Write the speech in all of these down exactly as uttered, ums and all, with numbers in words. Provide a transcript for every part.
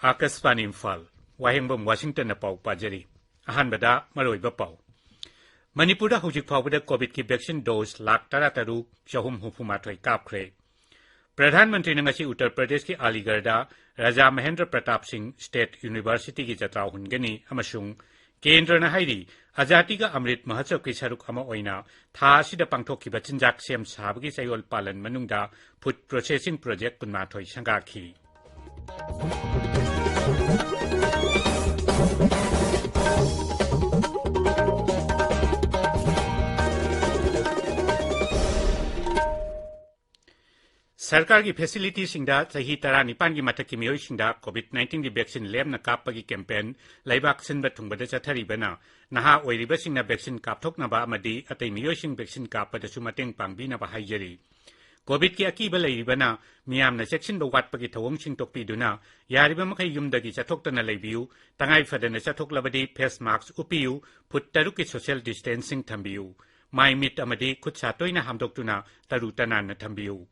ꯑꯥꯀꯥꯁꯕꯥꯅꯤ ꯏꯝꯐꯥꯜ, ꯋꯥꯍꯦꯡꯕꯝ ꯋꯥꯁꯤꯡꯇꯟꯅ ꯄꯥꯎ ꯄꯥꯖꯔꯤ꯫ ꯑꯍꯥꯟꯕꯗ ꯃꯔꯨꯑꯣꯏꯕ ꯄꯥꯎ꯫ ꯃꯅꯤꯄꯨꯔꯗ ꯍꯧꯖꯤꯛ ꯐꯥꯎꯕꯗ ꯀꯣꯚꯤꯗꯀꯤ ꯚꯦꯛꯁꯤꯟ ꯗꯣꯁ ꯂꯥꯈ ꯇꯔꯥ ꯇꯔꯨꯛ ꯆꯍꯨꯝ ꯍꯨꯝꯐꯨ ꯃꯥꯊꯣꯏ ꯀꯥꯞꯈ꯭ꯔꯦ꯫ ꯄ꯭ꯔꯙꯥꯟ ꯃꯟꯇ꯭ꯔꯤꯅ ꯉꯁꯤ ꯎꯠꯇꯔ ꯄ꯭ꯔꯗꯦꯁꯀꯤ ꯑꯂꯤꯒꯔꯗ ꯔꯥꯖꯥ ꯃꯍꯦꯟꯗ꯭ꯔ ꯄ꯭ꯔꯇꯥꯞ ꯁꯤꯡ ꯁ꯭ꯇꯦꯠ ꯌꯨꯅꯤꯚꯔꯁꯤꯇꯤꯒꯤ ꯖꯇ꯭ꯔꯥ ꯍꯨꯟꯒꯅꯤ ꯑꯃꯁꯨꯡ ꯀꯦꯟꯗ꯭ꯔꯅ ꯍꯥꯏꯔꯤ, ꯑꯖꯥꯗꯤꯒ ꯑꯃ꯭ꯔꯤꯠ ꯃꯍꯣꯠꯁꯕꯀꯤ ꯁꯔꯨꯛ ꯑꯃ ꯑꯣꯏꯅ ꯊꯥ ꯑꯁꯤꯗ ꯄꯥꯡꯊꯣꯛꯈꯤꯕ ꯆꯤꯟꯖꯥꯛ ꯁꯦꯝ ꯁꯥꯕꯒꯤ ꯆꯌꯣꯜ ꯄꯥꯂꯟ ꯃꯅꯨꯡꯗ ꯐꯨꯗ ꯄ꯭ꯔꯣꯁꯦꯁꯤꯡ ꯄ꯭ꯔꯣꯖꯦꯛ ꯀꯨꯟꯃꯥꯊꯣꯏ ꯁꯪꯒꯥꯈꯤ꯫ ꯁꯔꯀꯥꯔꯒꯤ ꯐꯦꯁꯤꯂꯤꯇꯤꯁꯤꯡꯗ ꯆꯍꯤ ꯇꯔꯥꯅꯤꯄꯥꯟꯒꯤ ꯃꯊꯛꯀꯤ ꯃꯤꯑꯣꯏꯁꯤꯡꯗ ꯀꯣꯚꯤꯗ ꯅꯥꯏꯟꯇꯤꯟꯒꯤ ꯚꯦꯛꯁꯤꯟ ꯂꯦꯝꯅ ꯀꯥꯞꯄꯒꯤ ꯀꯦꯝꯄꯦꯟ ꯂꯩꯕꯥꯛ ꯁꯤꯟꯕ ꯊꯨꯡꯕꯗ ꯆꯠꯊꯔꯤꯕꯅ ꯅꯍꯥ ꯑꯣꯏꯔꯤꯕꯁꯤꯡꯅ ꯚꯦꯛꯁꯤꯟ ꯀꯥꯞꯊꯣꯛꯅꯕ ꯑꯃꯗꯤ ꯑꯇꯩ ꯃꯤꯑꯣꯏꯁꯤꯡ ꯚꯦꯛꯁꯤꯟ ꯀꯥꯞꯄꯗꯁꯨ ꯃꯇꯦꯡ ꯄꯥꯡꯕꯤꯅꯕ ꯍꯥꯏꯖꯔꯤ꯫ ꯀꯣꯚꯤꯗꯀꯤ ꯑꯀꯤꯕ ꯂꯩꯔꯤꯕꯅ ꯃꯤꯌꯥꯝꯅ ꯆꯦꯛꯁꯤꯟꯕ ꯋꯥꯠꯄꯒꯤ ꯊꯧꯑꯣꯡꯁꯤꯡ ꯇꯣꯛꯄꯤꯗꯨꯅ ꯌꯥꯔꯤꯕ ꯃꯈꯩ ꯌꯨꯝꯗꯒꯤ ꯆꯠꯊꯣꯛꯇꯅ ꯂꯩꯕꯤꯌꯨ꯫ ꯇꯉꯥꯏ ꯐꯗꯅ ꯆꯠꯊꯣꯛꯂꯕꯗꯤ ꯐꯦꯁ ꯃꯥꯛꯁ ꯎꯞꯄꯤꯌꯨ, ꯐꯨꯠ ꯇꯔꯨꯛꯀꯤ ꯁꯣꯁꯤꯌꯦꯜ ꯗꯤꯁꯇꯦꯟꯁꯤꯡ ꯊꯝꯕꯤꯌꯨ꯫ ꯃꯥꯏ ꯃꯤꯠ ꯑꯃꯗꯤ ꯈꯨꯠ ꯁꯥ ꯇꯣꯏꯅ ꯍꯥꯝꯗꯣꯛꯇꯨꯅ ꯇꯔꯨ ꯇꯅꯥꯟꯅ ꯊꯝꯕꯤꯌꯨ꯫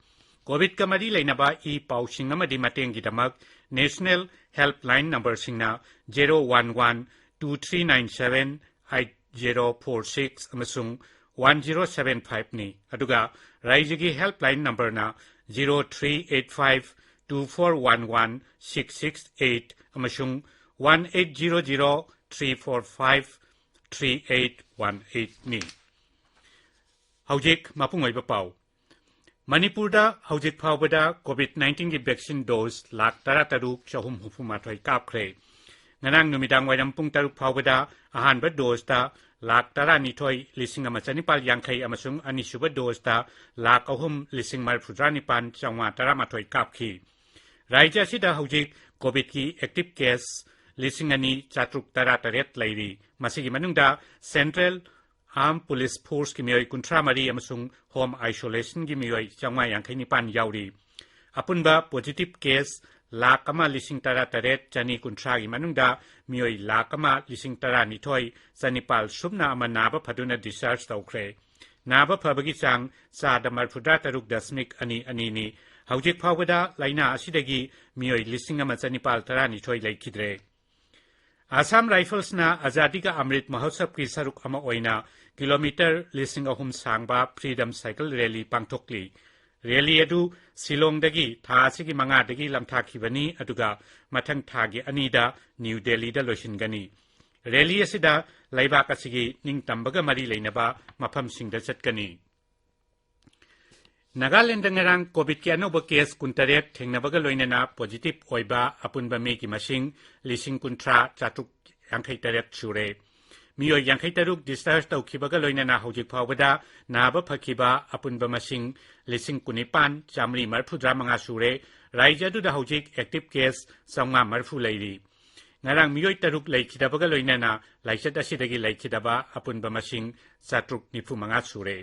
ꯀꯣꯚꯤꯗꯀ ꯃꯔꯤ ꯂꯩꯅꯕ ꯏ ꯄꯥꯎꯁꯤꯡ ꯑꯃꯗꯤ ꯃꯇꯦꯡꯒꯤꯗꯃꯛ ꯅꯦꯁꯅꯦꯜ ꯍꯦꯜꯞꯂꯥꯏꯟ ꯅꯝꯕꯔꯁꯤꯡꯅ zero one one two three nine seven eight zero four six ꯑꯃꯁꯨꯡ ꯋꯥꯟ ꯖꯦꯔꯣ ꯁꯚꯦꯟ ꯐꯥꯏꯚꯅꯤ꯫ ꯑꯗꯨꯒ ꯔꯥꯏꯖ꯭ꯌꯒꯤ ꯍꯦꯜꯞꯂꯥꯏꯟ ꯅꯝꯕꯔꯅ zero three eight five two four one one six six eight ꯑꯃꯁꯨꯡ one eight zero zero three four five three eight one ꯑꯩꯠꯅꯤ꯫ ꯍꯧꯖꯤꯛ ꯃꯄꯨꯡ ꯑꯣꯏꯕ ꯄꯥꯎ꯫ ꯃꯅꯤꯄꯨꯔꯗ ꯍꯧꯖꯤꯛ ꯐꯥꯎꯕꯗ ꯀꯣꯚꯤꯗ ꯅꯥꯏꯟꯇꯤꯟꯒꯤ ꯚꯦꯛꯁꯤꯟ ꯗꯣꯁ ꯂꯥꯈ ꯇꯔꯥ ꯇꯔꯨꯛ ꯆꯍꯨꯝ ꯍꯨꯝꯐꯨ ꯃꯥꯊꯣꯏ ꯀꯥꯞꯈ꯭ꯔꯦ꯫ ꯉꯔꯥꯡ ꯅꯨꯃꯤꯗꯥꯡ ꯋꯥꯏꯔꯝ ꯄꯨꯡ ꯇꯔꯨꯛ ꯐꯥꯎꯕꯗ ꯑꯍꯥꯟꯕ ꯗꯣꯁꯇ ꯂꯥꯈ ꯇꯔꯥꯅꯤꯊꯣꯏ ꯂꯤꯁꯤꯡ ꯑꯃ ꯆꯅꯤꯄꯥꯜ ꯌꯥꯡꯈꯩ ꯑꯃꯁꯨꯡ ꯑꯅꯤꯁꯨꯕ ꯗꯣꯁꯇ ꯂꯥꯈ ꯑꯍꯨꯝ ꯂꯤꯁꯤꯡ ꯃꯔꯤꯐꯨꯇꯔꯥ ꯅꯤꯄꯥꯜ ꯆꯥꯝꯃꯉꯥ ꯇꯔꯥꯃꯥꯊꯣꯏ ꯀꯥꯞꯈꯤ꯫ ꯔꯥꯖ꯭ꯌ ꯑꯁꯤꯗ ꯍꯧꯖꯤꯛ ꯀꯣꯚꯤꯗꯀꯤ ꯑꯦꯛꯇꯤꯚ ꯀꯦꯁ ꯂꯤꯁꯤꯡ ꯑꯅꯤ ꯆꯥꯇ꯭ꯔꯨꯛ ꯇꯔꯥ ꯇꯔꯦꯠ ꯂꯩꯔꯤ꯫ ꯃꯁꯤꯒꯤ ꯃꯅꯨꯡꯗ ꯁꯦꯟꯇ꯭ꯔꯦꯜ ꯑꯥꯔꯝ ꯄꯨꯂꯤꯁ ꯐꯣꯔꯁꯀꯤ ꯃꯤꯑꯣꯏ ꯀꯨꯟꯊ꯭ꯔꯥ ꯃꯔꯤ ꯑꯃꯁꯨꯡ ꯍꯣꯝ ꯑꯥꯏꯁꯣꯂꯦꯁꯟꯒꯤ ꯃꯤꯑꯣꯏ ꯆꯥꯝꯃꯉꯥ ꯌꯥꯡꯈꯩ ꯅꯤꯄꯥꯟ ꯌꯥꯎꯔꯤ꯫ ꯑꯄꯨꯟꯕ ꯄꯣꯖꯤꯇꯤꯚ ꯀꯦꯁ ꯂꯥꯈ ꯑꯃ ꯂꯤꯁꯤꯡ ꯇꯔꯥ ꯇꯔꯦꯠ ꯆꯅꯤ ꯀꯨꯟꯊ꯭ꯔꯥꯒꯤ ꯃꯅꯨꯡꯗ ꯃꯤꯑꯣꯏ ꯂꯥꯈ ꯑꯃ ꯂꯤꯁꯤꯡ ꯇꯔꯥꯅꯤꯊꯣꯏ ꯆꯅꯤꯄꯥꯜ ꯁꯨꯞꯅ ꯑꯃ ꯅꯥꯕ ꯐꯗꯨꯅ ꯗꯤꯁꯆꯥꯔꯖ ꯇꯧꯈ꯭ꯔꯦ꯫ ꯅꯥꯕ ꯐꯕꯒꯤ ꯆꯥꯡ ꯆꯥꯗ ꯃꯔꯤꯐꯨꯇꯔꯥ ꯇꯔꯨꯛ ꯗꯁꯃꯤꯛ ꯑꯅꯤ ꯑꯅꯤꯅꯤ꯫ ꯍꯧꯖꯤꯛ ꯐꯥꯎꯕꯗ ꯂꯥꯏꯅꯥ ꯑꯁꯤꯗꯒꯤ ꯃꯤꯑꯣꯏ ꯂꯤꯁꯤꯡ ꯑꯃ ꯆꯅꯤꯄꯥꯜ ꯇꯔꯥꯅꯤꯊꯣꯏ ꯂꯩꯈꯤꯗ꯭ꯔꯦ꯫ ꯑꯁꯥꯝ ꯔꯥꯏꯐꯜꯁꯅ ꯑꯖꯥꯗꯤ ꯀꯥ ꯑꯃ꯭ꯔꯤꯠ ꯃꯍꯣꯠꯁꯕꯀꯤ ꯁꯔꯨꯛ ꯑꯃ ꯑꯣꯏꯅ ꯀꯤꯂꯣꯃꯤꯇꯔ ꯂꯤꯁꯤꯡ ꯑꯍꯨꯝ ꯁꯥꯡꯕ ꯐ꯭ꯔꯤꯗꯝ ꯁꯥꯏꯀꯜ ꯔꯦꯂꯤ ꯄꯥꯡꯊꯣꯛꯂꯤ꯫ ꯔꯦꯂꯤ ꯑꯗꯨ ꯁꯤꯂꯣꯡꯗꯒꯤ ꯊꯥ ꯑꯁꯤꯒꯤ ꯃꯉꯥꯗꯒꯤ ꯂꯝꯊꯥꯈꯤꯕꯅꯤ, ꯑꯗꯨꯒ ꯃꯊꯪ ꯊꯥꯒꯤ ꯑꯅꯤꯗ ꯅ꯭ꯌꯨ ꯗꯦꯜꯂꯤꯗ ꯂꯣꯏꯁꯤꯟꯒꯅꯤ꯫ ꯔꯦꯂꯤ ꯑꯁꯤꯗ ꯂꯩꯕꯥꯛ ꯑꯁꯤꯒꯤ ꯅꯤꯡꯇꯝꯕꯒ ꯃꯔꯤ ꯂꯩꯅꯕ ꯃꯐꯝꯁꯤꯡꯗ ꯆꯠꯀꯅꯤ꯫ ꯅꯥꯒꯥꯂꯦꯟꯗ ꯉꯔꯥꯡ ꯀꯣꯚꯤꯗꯀꯤ ꯑꯅꯧꯕ ꯀꯦꯁ ꯀꯨꯟꯇꯔꯦꯠ ꯊꯦꯡꯅꯕꯒ ꯂꯣꯏꯅꯅ ꯄꯣꯖꯤꯇꯤꯚ ꯑꯣꯏꯕ ꯑꯄꯨꯟꯕ ꯃꯤꯒꯤ ꯃꯁꯤꯡ ꯂꯤꯁꯤꯡ ꯀꯨꯟꯊ꯭ꯔꯥ ꯆꯥꯇ꯭ꯔꯨꯛ ꯌꯥꯡꯈꯩ ꯇꯔꯦꯠ ꯁꯨꯔꯦ꯫ ꯃꯤꯑꯣꯏ ꯌꯥꯡꯈꯩ ꯇꯔꯨꯛ ꯗꯤꯁꯆꯥꯔꯖ ꯇꯧꯈꯤꯕꯒ ꯂꯣꯏꯅꯅ ꯍꯧꯖꯤꯛ ꯐꯥꯎꯕꯗ ꯅꯥꯕ ꯐꯈꯤꯕ ꯑꯄꯨꯟꯕ ꯃꯁꯤꯡ ꯂꯤꯁꯤꯡ ꯀꯨꯟꯅꯤꯄꯥꯟ ꯆꯥꯃꯔꯤ ꯃꯔꯤꯐꯨꯇꯔꯥ ꯃꯉꯥ ꯁꯨꯔꯦ꯫ ꯔꯥꯖ꯭ꯌ ꯑꯗꯨꯗ ꯍꯧꯖꯤꯛ ꯑꯦꯛꯇꯤꯚ ꯀꯦꯁ ꯆꯥꯝꯃꯉꯥ ꯃꯔꯤꯐꯨ ꯂꯩꯔꯤ꯫ ꯉꯔꯥꯡ ꯃꯤꯑꯣꯏ ꯇꯔꯨꯛ ꯂꯩꯈꯤꯗꯕꯒ ꯂꯣꯏꯅꯅ ꯂꯥꯏꯆꯠ ꯑꯁꯤꯗꯒꯤ ꯂꯩꯈꯤꯗꯕ ꯑꯄꯨꯟꯕ ꯃꯁꯤꯡ ꯆꯥꯇ꯭ꯔꯨꯛ ꯅꯤꯐꯨ ꯃꯉꯥ ꯁꯨꯔꯦ꯫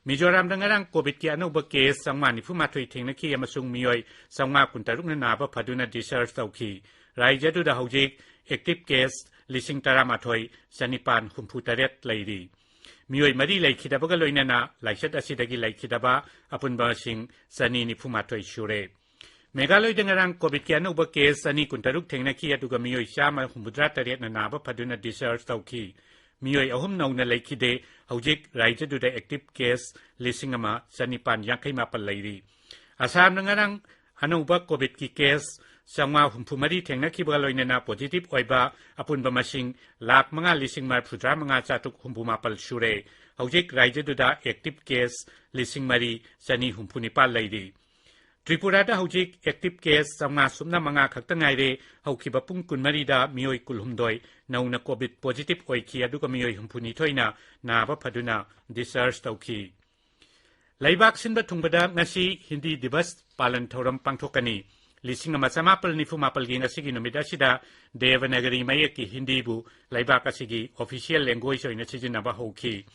ꯃꯤꯖꯣꯔꯥꯝꯗ ꯉꯔꯥꯡ ꯀꯣꯚꯤꯗꯀꯤ ꯑꯅꯧꯕ ꯀꯦꯁ ꯆꯥꯝꯃꯉꯥ ꯅꯤꯐꯨ ꯃꯥꯊꯣꯏ ꯊꯦꯡꯅꯈꯤ ꯑꯃꯁꯨꯡ ꯃꯤꯑꯣꯏ ꯆꯥꯝꯃꯉꯥ ꯀꯨꯟꯇꯔꯨꯛꯅ ꯅꯥꯕ ꯐꯗꯨꯅ ꯗꯤꯁꯆꯥꯔꯖ ꯇꯧꯈꯤ꯫ ꯔꯥꯖ꯭ꯌ ꯑꯗꯨꯗ ꯍꯧꯖꯤꯛ ꯑꯦꯛꯇꯤꯚ ꯀꯦꯁ ꯂꯤꯁꯤꯡ ꯇꯔꯥꯃꯥꯊꯣꯏ ꯆꯅꯤꯄꯥꯟ ꯍꯨꯝꯐꯨ ꯇꯔꯦꯠ ꯂꯩꯔꯤ꯫ ꯃꯤꯑꯣꯏ ꯃꯔꯤ ꯂꯩꯈꯤꯗꯕꯒ ꯂꯣꯏꯅꯅ ꯂꯥꯏꯆꯠ ꯑꯁꯤꯗꯒꯤ ꯂꯩꯈꯤꯗꯕ ꯑꯄꯨꯟꯕ ꯃꯁꯤꯡ ꯆꯅꯤ ꯅꯤꯐꯨ ꯃꯥꯊꯣꯏ ꯁꯨꯔꯦ꯫ ꯃꯦꯘꯥꯂꯣꯏꯗ ꯉꯔꯥꯡ ꯀꯣꯚꯤꯗꯀꯤ ꯑꯅꯧꯕ ꯀꯦꯁ ꯆꯅꯤ ꯀꯨꯟꯇꯔꯨꯛ ꯊꯦꯡꯅꯈꯤ, ꯑꯗꯨꯒ ꯃꯤꯑꯣꯏ ꯆꯥꯝꯃ ꯍꯨꯝꯐꯨꯇꯔꯥ ꯇꯔꯦꯠꯅ ꯅꯥꯕ ꯐꯗꯨꯅ ꯗꯤꯁꯆꯥꯔꯖ ꯇꯧꯈꯤ꯫ ꯃꯤꯑꯣꯏ ꯑꯍꯨꯝ ꯅꯧꯅ ꯂꯩꯈꯤꯗꯦ꯫ ꯍꯧꯖꯤꯛ ꯔꯥꯖ꯭ꯌꯗꯨꯗ ꯑꯦꯛꯇꯤꯚ ꯀꯦꯁ ꯂꯤꯁꯤꯡ ꯑꯃ ꯆꯅꯤꯄꯥꯟ ꯌꯥꯡꯈꯩ ꯃꯥꯄꯜ ꯂꯩꯔꯤ꯫ ꯑꯁꯥꯝꯗ ꯉꯔꯥꯡ ꯑꯅꯧꯕ ꯀꯣꯚꯤꯗꯀꯤ ꯀꯦꯁ ꯆꯥꯝꯃꯉꯥ ꯍꯨꯝꯐꯨ ꯃꯔꯤ ꯊꯦꯡꯅꯈꯤꯕꯒ ꯂꯣꯏꯅꯅ ꯄꯣꯖꯤꯇꯤꯚ ꯑꯣꯏꯕ ꯑꯄꯨꯟꯕ ꯃꯁꯤꯡ ꯂꯥꯈ ꯃꯉꯥ ꯂꯤꯁꯤꯡ ꯃꯔꯤꯐꯨꯇꯔꯥ ꯃꯉꯥ ꯆꯥꯇ꯭ꯔꯨꯛ ꯍꯨꯝꯐꯨ ꯃꯥꯄꯜ ꯁꯨꯔꯦ꯫ ꯍꯧꯖꯤꯛ ꯔꯥꯖ꯭ꯌꯗꯨꯗ ꯑꯦꯛꯇꯤꯚ ꯀꯦꯁ ꯂꯤꯁꯤꯡ ꯃꯔꯤ ꯆꯅꯤ ꯍꯨꯝꯐꯨ ꯅꯤꯄꯥꯜ ꯂꯩꯔꯤ꯫ ꯇ꯭ꯔꯤꯄꯨꯔꯥꯗ ꯍꯧꯖꯤꯛ ꯑꯦꯛꯇꯤꯚ ꯀꯦꯁ ꯆꯥꯝꯃꯉꯥ ꯁꯨꯞꯅ ꯃꯉꯥ ꯈꯛꯇ ꯉꯥꯏꯔꯦ꯫ ꯍꯧꯈꯤꯕ ꯄꯨꯡ ꯀꯨꯟꯃꯔꯤꯗ ꯃꯤꯑꯣꯏ ꯀꯨꯟꯍꯨꯝꯗꯣꯏ ꯅꯧꯅ ꯀꯣꯚꯤꯗ ꯄꯣꯖꯤꯇꯤꯚ ꯑꯣꯏꯈꯤ, ꯑꯗꯨꯒ ꯃꯤꯑꯣꯏ ꯍꯨꯝꯐꯨꯅꯤꯊꯣꯏꯅ ꯅꯥꯕ ꯐꯗꯨꯅ ꯗꯤꯁꯆꯥꯔꯖ ꯇꯧꯈꯤ꯫ ꯂꯩꯕꯥꯛ ꯁꯤꯟꯕ ꯊꯨꯡꯕꯗ ꯉꯁꯤ ꯍꯤꯟꯗꯤ ꯗꯤꯕꯁ ꯄꯥꯂꯟ ꯊꯧꯔꯝ ꯄꯥꯡꯊꯣꯛꯀꯅꯤ꯫ ꯂꯤꯁꯤꯡ ꯑꯃ ꯆꯃꯥꯄꯜ ꯅꯤꯐꯨ ꯃꯥꯄꯜꯒꯤ ꯉꯁꯤꯒꯤ ꯅꯨꯃꯤꯠ ꯑꯁꯤꯗ ꯗꯦꯕꯅꯥꯒꯔꯤ ꯃꯌꯦꯛꯀꯤ ꯍꯤꯟꯗꯤꯕꯨ ꯂꯩꯕꯥꯛ ꯑꯁꯤꯒꯤ ꯑꯣꯐꯤꯁꯤꯌꯦꯜ ꯂꯦꯡꯒ꯭ꯋꯦꯖ ꯑꯣꯏꯅ ꯁꯤꯖꯤꯟꯅꯕ ꯍꯧꯈꯤ꯫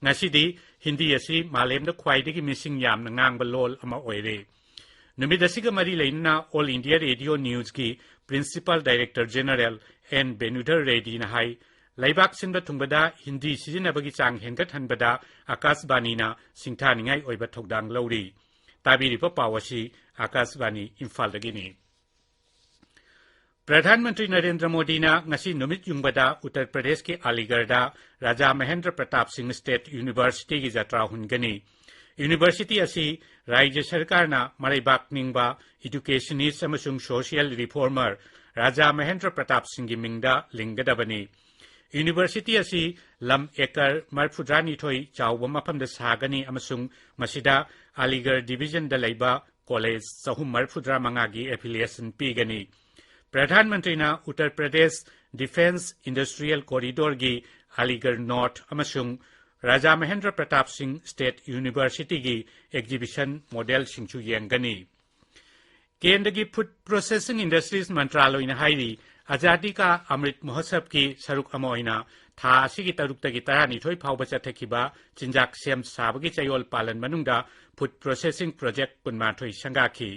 ꯉꯁꯤꯗꯤ ꯍꯤꯟꯗꯤ ꯑꯁꯤ ꯃꯥꯂꯦꯝꯗ ꯈ꯭ꯋꯥꯏꯗꯒꯤ ꯃꯤꯁꯤꯡ ꯌꯥꯝꯅ ꯉꯥꯡꯕ ꯂꯣꯜ ꯑꯃ ꯑꯣꯏꯔꯦ꯫ ꯅꯨꯃꯤꯠ ꯑꯁꯤꯒ ꯃꯔꯤ ꯂꯩꯅꯅ ꯑꯣꯜ ꯏꯟꯗꯤꯌꯥ ꯔꯦꯗꯤꯑꯣ ꯅ꯭ꯌꯨꯁꯀꯤ principal director general N Benudhar ꯔꯦꯗꯤꯅ ꯍꯥꯏ, ꯂꯩꯕꯥꯛ ꯁꯤꯟꯕ ꯊꯨꯡꯕꯗ ꯍꯤꯟꯗꯤ ꯁꯤꯖꯤꯟꯅꯕꯒꯤ ꯆꯥꯡ ꯍꯦꯟꯒꯠꯍꯟꯕꯗ ꯑꯀꯥꯁꯕꯥꯅꯤꯅ ꯁꯤꯡꯊꯥꯅꯤꯡꯉꯥꯏ ꯑꯣꯏꯕ ꯊꯧꯗꯥꯡ ꯂꯧꯔꯤ꯫ ꯇꯥꯕꯤꯔꯤꯕ ꯄꯥꯎ ꯑꯁꯤ ꯑꯥꯀꯥꯁꯕꯥꯅꯤ ꯏꯝꯐꯥꯜꯗꯒꯤꯅꯤ꯫ ꯄ꯭ꯔꯙꯥꯟ ꯃꯟꯇ꯭ꯔꯤ ꯅꯔꯦꯟꯗ꯭ꯔ ꯃꯣꯗꯤꯅ ꯉꯁꯤ ꯅꯨꯃꯤꯠ ꯌꯨꯡꯕꯗ ꯎꯠꯇꯔ ꯄ꯭ꯔꯗꯦꯁꯀꯤ ꯑꯂꯤꯒꯔꯗ ꯔꯥꯖꯥ ꯃꯍꯦꯟꯗ꯭ꯔ ꯄ꯭ꯔꯇꯥꯞ ꯁꯤꯡ ꯁ꯭ꯇꯦꯠ ꯌꯨꯅꯤꯚꯔꯁꯤꯇꯤꯒꯤ ꯖꯇ꯭ꯔꯥ ꯍꯨꯟꯒꯅꯤ꯫ ꯌꯨꯅꯤꯚꯔꯁꯤꯇꯤ ꯑꯁꯤ ꯔꯥꯖ꯭ꯌ ꯁꯔꯀꯥꯔꯅ ꯃꯔꯩꯕꯥꯛ ꯅꯤꯡꯕ educationist ꯑꯃꯁꯨꯡ social reformer ꯔꯥꯖꯥ ꯃꯍꯦꯟꯗ꯭ꯔ ꯄ꯭ꯔꯇꯥꯞ ꯁꯤꯡꯒꯤ ꯃꯤꯡꯗ ꯂꯤꯡꯒꯗꯕꯅꯤ꯫ ꯌꯨꯅꯤꯚꯔꯁꯤꯇꯤ ꯑꯁꯤ ꯂꯝ ꯑꯦꯀꯔ ꯃꯔꯤꯐꯨꯇꯔꯥꯅꯤꯊꯣꯏ ꯆꯥꯎꯕ ꯃꯐꯝꯗ ꯁꯥꯒꯅꯤ ꯑꯃꯁꯨꯡ ꯃꯁꯤꯗ ꯑꯂꯤꯒꯔ ꯗꯤꯚꯤꯖꯟꯗ ꯂꯩꯕ ꯀꯣꯂꯦꯖ ꯆꯍꯨꯝ ꯃꯔꯤꯐꯨꯇꯔꯥꯃꯉꯥꯒꯤ affiliation ꯄꯤꯒꯅꯤ꯫ ꯄ꯭ꯔꯙꯥꯟ ꯃꯟꯇ꯭ꯔꯤꯅ ꯎꯠꯇꯔ ꯄ꯭ꯔꯗꯦꯁ ꯗꯤꯐꯦꯟꯁ ꯏꯟꯗꯁꯇ꯭ꯔꯤꯌꯦꯜ ꯀꯣꯔꯤꯗꯣꯔꯒꯤ ꯑꯂꯤꯒꯔ ꯅꯣꯔꯊ ꯑꯃꯁꯨꯡ ꯔꯥꯖꯥ ꯃꯍꯦꯟꯗ꯭ꯔ ꯄ꯭ꯔꯇꯥꯞ ꯁꯤꯡ ꯁ꯭ꯇꯦꯠ ꯌꯨꯅꯤꯚꯔꯁꯤꯇꯤꯒꯤ exhibition modelꯁꯤꯡꯁꯨ ꯌꯦꯡꯒꯅꯤ꯫ ꯀꯦꯟꯗ꯭ꯔꯒꯤ ꯐꯨꯗ ꯄ꯭ꯔꯣꯁꯦꯁꯤꯡ ꯏꯟꯗꯁꯇ꯭ꯔꯤꯁ ꯃꯟꯇ꯭ꯔꯥꯂꯣꯏꯅ ꯍꯥꯏꯔꯤ, ꯑꯖꯥꯗꯤ ꯀꯥ ꯑꯃ꯭ꯔꯤꯠ ꯃꯍꯣꯠꯁꯕꯀꯤ ꯁꯔꯨꯛ ꯑꯃ ꯑꯣꯏꯅ ꯊꯥ ꯑꯁꯤꯒꯤ ꯇꯔꯨꯛꯇꯒꯤ ꯇꯔꯥꯅꯤꯊꯣꯏ ꯐꯥꯎꯕ ꯆꯠꯊꯈꯤꯕ ꯆꯤꯟꯖꯥꯛ ꯁꯦꯝ ꯁꯥꯕꯒꯤ ꯆꯌꯣꯜ ꯄꯥꯂꯟ ꯃꯅꯨꯡꯗ ꯐꯨꯗ ꯄ꯭ꯔꯣꯁꯦꯁꯤꯡ ꯄ꯭ꯔꯣꯖꯦꯛ ꯀꯨꯟꯃꯥꯊꯣꯏ ꯁꯪꯒꯥꯈꯤ꯫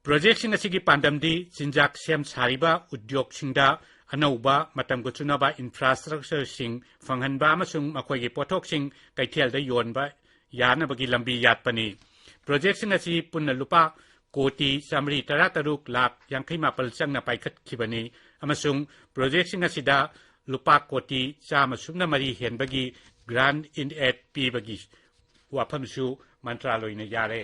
ꯄ꯭ꯔꯣꯖꯦꯛꯁꯤꯡ ꯑꯁꯤꯒꯤ ꯄꯥꯟꯗꯝꯗꯤ ꯆꯤꯟꯖꯥꯛ ꯁꯦꯝ ꯁꯥꯔꯤꯕ ꯎꯗ꯭ꯌꯣꯒꯁꯤꯡꯗ ꯑꯅꯧꯕ ꯃꯇꯝꯒ ꯆꯨꯅꯕ ꯏꯟꯐ꯭ꯔꯥꯁ꯭ꯇ꯭ꯔꯛꯆꯔꯁꯤꯡ ꯐꯪꯍꯟꯕ ꯑꯃꯁꯨꯡ ꯃꯈꯣꯏꯒꯤ ꯄꯣꯠꯊꯣꯛꯁꯤꯡ ꯀꯩꯊꯦꯜꯗ ꯌꯣꯟꯕ ꯌꯥꯅꯕꯒꯤ ꯂꯝꯕꯤ ꯌꯥꯠꯄꯅꯤ꯫ ꯄ꯭ꯔꯣꯖꯦꯛꯁꯤꯡ ꯑꯁꯤ ꯄꯨꯟꯅ ꯂꯨꯄꯥ ꯀꯣꯇꯤ ꯆꯥꯃꯔꯤ ꯇꯔꯥꯇꯔꯨꯛ ꯂꯥꯈ ꯌꯥꯡꯈꯩ ꯃꯥꯄꯜ ꯆꯪꯅ ꯄꯥꯏꯈꯠꯈꯤꯕꯅꯤ ꯑꯃꯁꯨꯡ ꯄ꯭ꯔꯣꯖꯦꯛꯁꯤꯡ ꯑꯁꯤꯗ ꯂꯨꯄꯥ ꯀꯣꯇꯤ ꯆꯥꯝꯃ ꯁꯨꯞꯅ ꯃꯔꯤ ꯍꯦꯟꯕꯒꯤ grant in aid ꯄꯤꯕꯒꯤ ꯋꯥꯐꯝꯁꯨ ꯃꯟꯇ꯭ꯔꯥꯂꯣꯏꯅ ꯌꯥꯔꯦ꯫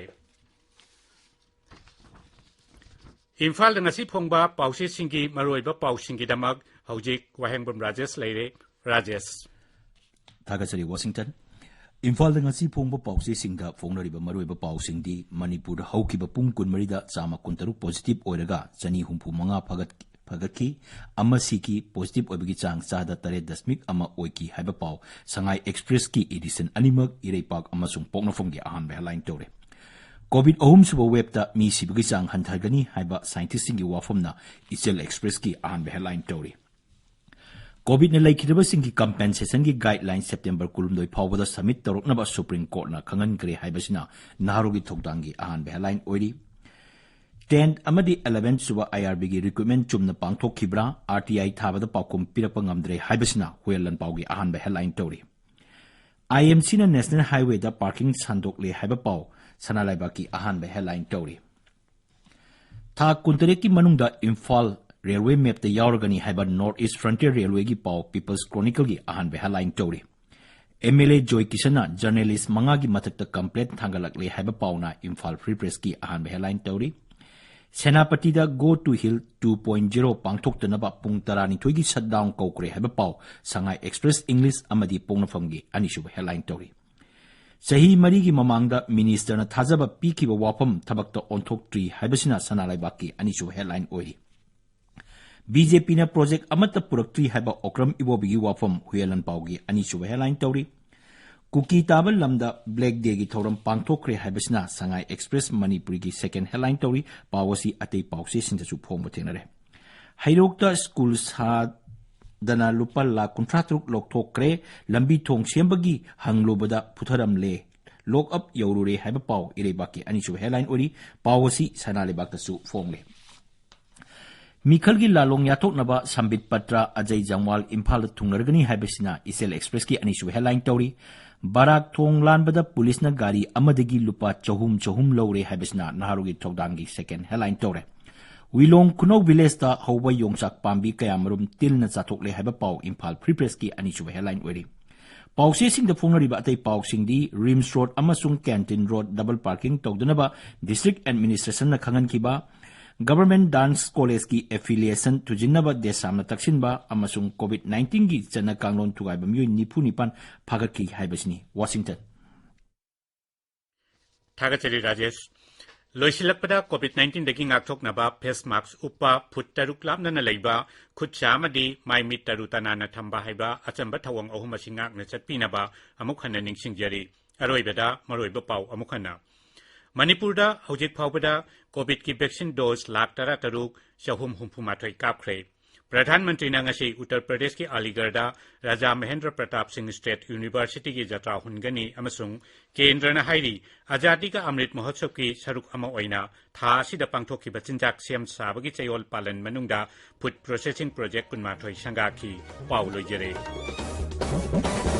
ꯏꯝꯐꯥꯜꯗ ꯉꯁꯤ ꯐꯣꯡꯕ ꯄꯥꯎꯆꯦꯁꯤꯡꯒꯤ ꯃꯔꯨꯑꯣꯏꯕ ꯄꯥꯎꯁꯤꯡꯒꯤꯗꯃꯛ ꯍꯧꯖꯤꯛ ꯋꯥꯍꯦꯡꯕꯝ ꯔꯥꯖꯦꯁ ꯂꯩꯔꯦ꯫ ꯔꯥꯖꯦꯁ꯫ ꯊꯥꯒꯠꯆꯔꯤ, ꯋꯥꯁꯤꯡꯇꯟ꯫ ꯏꯝꯐꯥꯜꯗ ꯉꯁꯤ ꯐꯣꯡꯕ ꯄꯥꯎꯆꯦꯁꯤꯡꯗ ꯐꯣꯡꯅꯔꯤꯕ ꯃꯔꯨꯑꯣꯏꯕ ꯄꯥꯎꯁꯤꯡꯗꯤ: ꯃꯅꯤꯄꯨꯔꯗ ꯍꯧꯈꯤꯕ ꯄꯨꯡ ꯀꯨꯟꯃꯔꯤꯗ ꯆꯥꯝꯃ ꯀꯨꯟꯇꯔꯨꯛ positive ꯑꯣꯏꯔꯒ ꯆꯅꯤ ꯍꯨꯝꯐꯨ ꯃꯉꯥ ꯐꯒꯠ-, ꯐꯒꯠꯈꯤ꯫ ꯑꯃ ꯁꯤꯈꯤ꯫ Positive ꯑꯣꯏꯕꯒꯤ ꯆꯥꯡ ꯆꯥꯗ ꯇꯔꯦꯠ ꯗꯁꯃꯤꯛ ꯑꯃ ꯑꯣꯏꯈꯤ ꯍꯥꯏꯕ ꯄꯥꯎ ꯁꯉꯥꯏ ꯑꯦꯛꯁꯄ꯭ꯔꯦꯁꯀꯤ edition ꯑꯅꯤꯃꯛ, ꯏꯔꯩꯄꯥꯛ ꯑꯃꯁꯨꯡ ꯄꯣꯛꯅꯐꯝꯒꯤ ꯑꯍꯥꯟꯕ headline ꯇꯧꯔꯦ꯫ COVID ꯑꯍꯨꯝꯁꯨꯕ waveꯇ ꯃꯤ ꯁꯤꯕꯒꯤ ꯆꯥꯡ ꯍꯟꯊꯒꯅꯤ ꯍꯥꯏꯕ scientistꯁꯤꯡꯒꯤ ꯋꯥꯐꯝꯅ ꯏꯆꯦꯜ ꯑꯦꯛꯁꯄ꯭ꯔꯦꯁꯀꯤ ꯑꯍꯥꯟꯕ headline ꯇꯧꯔꯤ꯫ COVIDꯅ ꯂꯩꯈꯤꯗꯕꯁꯤꯡꯒꯤ compensationꯒꯤ guideline September ꯀꯨꯟꯍꯨꯝꯗꯣꯏ ꯐꯥꯎꯕꯗ submit ꯇꯧꯔꯛꯅꯕ Supreme Courtꯅ ꯈꯪꯍꯟꯈ꯭ꯔꯦ ꯍꯥꯏꯕꯁꯤꯅ ꯅꯍꯥꯔꯣꯜꯒꯤ ꯊꯧꯗꯥꯡꯒꯤ ꯑꯍꯥꯟꯕ headline ꯑꯣꯏꯔꯤ꯫ Tenth ꯑꯃꯗꯤ eleventh ꯁꯨꯕ IRBꯒꯤ recruitment ꯆꯨꯝꯅ ꯄꯥꯡꯊꯣꯛꯈꯤꯕ꯭ꯔꯥ? RTI ꯊꯥꯕꯗ ꯄꯥꯎꯈꯨꯝ ꯄꯤꯔꯛꯄ ꯉꯝꯗ꯭ꯔꯦ ꯍꯥꯏꯕꯁꯤꯅ ꯍꯨꯌꯦꯟ ꯂꯥꯟꯄꯥꯎꯒꯤ ꯑꯍꯥꯟꯕ headline ꯇꯧꯔꯤ꯫ ꯑꯥꯏ ꯑꯦꯝ ꯁꯤꯅ National Highwayꯗ parking ꯁꯥꯟꯗꯣꯛꯂꯦ ꯍꯥꯏꯕ ꯄꯥꯎ ꯁꯅꯥ ꯂꯩꯕꯥꯛꯀꯤ ꯑꯍꯥꯟꯕ headline ꯇꯧꯔꯤ꯫ ꯊꯥ ꯀꯨꯟꯇꯔꯦꯠꯀꯤ ꯃꯅꯨꯡꯗ ꯏꯝꯐꯥꯜ railway mapꯇ ꯌꯥꯎꯔꯒꯅꯤ ꯍꯥꯏꯕ North East Frontier Railwayꯒꯤ ꯄꯥꯎ People's Chronicleꯒꯤ ꯑꯍꯥꯟꯕ headline ꯇꯧꯔꯤ꯫ ꯑꯦꯝ ꯑꯦꯜ ꯑꯦ ꯖꯣꯏ ꯀꯤꯁꯟꯅ journalist ꯃꯉꯥꯒꯤ ꯃꯊꯛꯇ complaint ꯊꯥꯡꯒꯠꯂꯛꯂꯦ ꯍꯥꯏꯕ ꯄꯥꯎꯅ ꯏꯝꯐꯥꯜ Free Pressꯀꯤ ꯑꯍꯥꯟꯕ headline ꯇꯧꯔꯤ꯫ ꯁꯦꯅꯥꯄꯇꯤꯗ Go to Hill two point zero ꯄꯥꯡꯊꯣꯛꯇꯅꯕ ꯄꯨꯡ ꯇꯔꯥꯅꯤꯊꯣꯏꯒꯤ shutdown ꯀꯧꯈ꯭ꯔꯦ ꯍꯥꯏꯕ ꯄꯥꯎ ꯁꯉꯥꯏ Express English ꯑꯃꯗꯤ ꯄꯣꯛꯅꯐꯝꯒꯤ ꯑꯅꯤꯁꯨꯕ headline ꯇꯧꯔꯤ꯫ ꯆꯍꯤ ꯃꯔꯤꯒꯤ ꯃꯃꯥꯡꯗ ministerꯅ ꯊꯥꯖꯕ ꯄꯤꯈꯤꯕ ꯋꯥꯐꯝ ꯊꯕꯛꯇ ꯑꯣꯟꯊꯣꯛꯇ꯭ꯔꯤ ꯍꯥꯏꯕꯁꯤꯅ ꯁꯅꯥ ꯂꯩꯕꯥꯛꯀꯤ ꯑꯅꯤꯁꯨꯕ headline ꯑꯣꯏꯔꯤ꯫ BJPꯅ project ꯑꯃꯠꯇ ꯄꯨꯔꯛꯇ꯭ꯔꯤ ꯍꯥꯏꯕ ꯑꯣꯀ꯭ꯔꯝ ꯏꯕꯣꯕꯤꯒꯤ ꯋꯥꯐꯝ ꯍꯨꯌꯦꯟ ꯂꯥꯟꯄꯥꯎꯒꯤ ꯑꯅꯤꯁꯨꯕ headline ꯇꯧꯔꯤ꯫ ꯀꯨꯀꯤ ꯇꯥꯕ ꯂꯝꯗ Black Dayꯒꯤ ꯊꯧꯔꯝ ꯄꯥꯡꯊꯣꯛꯈ꯭ꯔꯦ ꯍꯥꯏꯕꯁꯤꯅ ꯁꯉꯥꯏ Express ꯃꯅꯤꯄꯨꯔꯤꯒꯤ second headline ꯇꯧꯔꯤ꯫ ꯄꯥꯎ ꯑꯁꯤ ꯑꯇꯩ ꯄꯥꯎꯆꯦꯁꯤꯡꯗꯁꯨ ꯐꯣꯡꯕ ꯊꯦꯡꯅꯔꯦ꯫ ꯍꯩꯔꯣꯛꯇ ꯁ꯭ꯀꯨꯜ ꯁꯥꯗꯅ ꯂꯨꯄꯥ ꯂꯥꯈ ꯀꯨꯟꯊ꯭ꯔꯥ ꯇꯔꯨꯛ ꯂꯧꯊꯣꯛꯈ꯭ꯔꯦ꯫ ꯂꯝꯕꯤ ꯊꯣꯡ ꯁꯦꯝꯕꯒꯤ ꯍꯪꯂꯨꯕꯗ ꯐꯨꯊꯔꯝꯂꯦ꯫ Lock up ꯌꯧꯔꯨꯔꯦ ꯍꯥꯏꯕ ꯄꯥꯎ ꯏꯔꯩꯕꯥꯛꯀꯤ ꯑꯅꯤꯁꯨꯕ headline ꯑꯣꯏꯔꯤ꯫ ꯄꯥꯎ ꯑꯁꯤ ꯁꯅꯥ ꯂꯩꯕꯥꯛꯇꯁꯨ ꯐꯣꯡꯂꯦ꯫ ꯃꯤꯈꯜꯒꯤ ꯂꯥꯜꯂꯣꯡ ꯌꯥꯊꯣꯛꯅꯕ ꯁꯝꯕꯤꯠ ꯄꯇ꯭ꯔ ꯑꯖꯩ ꯖꯝꯋꯥꯜ ꯏꯝꯐꯥꯜꯗ ꯊꯨꯡꯅꯔꯒꯅꯤ ꯍꯥꯏꯕꯁꯤꯅ ꯏꯆꯦꯜ Expressꯀꯤ ꯑꯅꯤꯁꯨꯕ headline ꯇꯧꯔꯤ꯫ ꯕꯔꯥꯛ ꯊꯣꯡ ꯂꯥꯟꯕꯗ ꯄꯨꯂꯤꯁꯅ ꯒꯥꯔꯤ ꯑꯃꯗꯒꯤ ꯂꯨꯄꯥ ꯆꯍꯨꯝ ꯆꯍꯨꯝ ꯂꯧꯔꯦ ꯍꯥꯏꯕꯁꯤꯅ ꯅꯍꯥꯔꯣꯜꯒꯤ ꯊꯧꯗꯥꯡꯒꯤ second headline ꯇꯧꯔꯦ꯫ ꯋꯤꯂꯣꯡ ꯈꯨꯅꯧ villageꯇ ꯍꯧꯕ ꯌꯣꯡꯆꯥꯛ ꯄꯥꯝꯕꯤ ꯀꯌꯥꯃꯔꯨꯝ ꯇꯤꯜꯅ ꯆꯥꯊꯣꯛꯂꯦ ꯍꯥꯏꯕ ꯄꯥꯎ ꯏꯝꯐꯥꯜ Free Pressꯀꯤ ꯑꯅꯤꯁꯨꯕ headline ꯑꯣꯏꯔꯤ꯫ ꯄꯥꯎꯆꯦꯁꯤꯡꯗ ꯐꯣꯡꯅꯔꯤꯕ ꯑꯇꯩ ꯄꯥꯎꯁꯤꯡꯗꯤ ꯔꯤꯝꯁ ꯔꯣꯗ ꯑꯃꯁꯨꯡ ꯀꯦꯟꯇꯤꯟ ꯔꯣꯗ double parking ꯇꯧꯗꯅꯕ district administrationꯅ ꯈꯪꯍꯟꯈꯤꯕ, Government Dance Collegeꯀꯤ affiliation ꯊꯨꯖꯤꯟꯅꯕ ꯗꯦꯁꯥꯝꯅ ꯇꯛꯁꯤꯟꯕ ꯑꯃꯁꯨꯡ COVID nineteenꯒꯤ ꯆꯠꯅ ꯀꯥꯡꯂꯣꯟ ꯊꯨꯒꯥꯏꯕ ꯃꯤꯑꯣꯏ ꯅꯤꯐꯨ ꯅꯤꯄꯥꯟ ꯐꯥꯒꯠꯈꯤ ꯍꯥꯏꯕꯁꯤꯅꯤ꯫ ꯋꯥꯁꯤꯡꯇꯟ꯫ ꯊꯥꯒꯠꯆꯔꯤ ꯔꯥꯖꯦꯁ꯫ ꯂꯣꯏꯁꯤꯜꯂꯛꯄꯗ COVID nineteenꯗꯒꯤ ꯉꯥꯛꯊꯣꯛꯅꯕ face mask ꯎꯞꯄ, ꯐꯨꯠ ꯇꯔꯨꯛ ꯂꯥꯞꯅꯅ ꯂꯩꯕ, ꯈꯨꯠ ꯁꯥ ꯑꯃꯗꯤ ꯃꯥꯏ ꯃꯤꯠ ꯇꯔꯨ ꯇꯅꯥꯟꯅ ꯊꯝꯕ ꯍꯥꯏꯕ ꯑꯆꯝꯕ ꯊꯧꯑꯣꯡ ꯑꯍꯨꯝ ꯑꯁꯤ ꯉꯥꯛꯅ ꯆꯠꯄꯤꯅꯕ ꯑꯃꯨꯛ ꯍꯟꯅ ꯅꯤꯡꯁꯤꯡꯖꯔꯤ꯫ ꯑꯔꯣꯏꯕꯗ ꯃꯔꯨꯑꯣꯏꯕ ꯄꯥꯎ ꯑꯃꯨꯛ ꯍꯟꯅ꯫ ꯃꯅꯤꯄꯨꯔꯗ ꯍꯧꯖꯤꯛ ꯐꯥꯎꯕꯗ COVIDꯀꯤ vaccine dose ꯂꯥꯈ ꯇꯔꯥ ꯇꯔꯨꯛ ꯆꯍꯨꯝ ꯍꯨꯝꯐꯨ ꯃꯥꯊꯣꯏ ꯀꯥꯞꯈ꯭ꯔꯦ꯫ ꯄ꯭ꯔꯙꯥꯟ ꯃꯟꯇ꯭ꯔꯤꯅ ꯉꯁꯤ ꯎꯠꯇꯔ ꯄ꯭ꯔꯗꯦꯁꯀꯤ ꯑꯂꯤꯒꯔꯗ ꯔꯥꯖꯥ ꯃꯍꯦꯟꯗ꯭ꯔ ꯄ꯭ꯔꯇꯥꯞ ꯁꯤꯡ ꯁ꯭ꯇꯦꯠ ꯌꯨꯅꯤꯚꯔꯁꯤꯇꯤꯒꯤ ꯖꯇ꯭ꯔꯥ ꯍꯨꯟꯒꯅꯤ ꯑꯃꯁꯨꯡ ꯀꯦꯟꯗ꯭ꯔꯅ ꯍꯥꯏꯔꯤ, ꯑꯖꯥꯗꯤ ꯀꯥ ꯑꯃ꯭ꯔꯤꯠ ꯃꯍꯣꯠꯁꯕꯀꯤ ꯁꯔꯨꯛ ꯑꯃ ꯑꯣꯏꯅ ꯊꯥ ꯑꯁꯤꯗ ꯄꯥꯡꯊꯣꯛꯈꯤꯕ ꯆꯤꯟꯖꯥꯛ ꯁꯦꯝ ꯁꯥꯕꯒꯤ ꯆꯌꯣꯜ ꯄꯥꯂꯟ ꯃꯅꯨꯡꯗ food processing project ꯀꯨꯟꯃꯥꯊꯣꯏ ꯁꯪꯒꯥꯈꯤ꯫ ꯄꯥꯎ ꯂꯣꯏꯖꯔꯦ꯫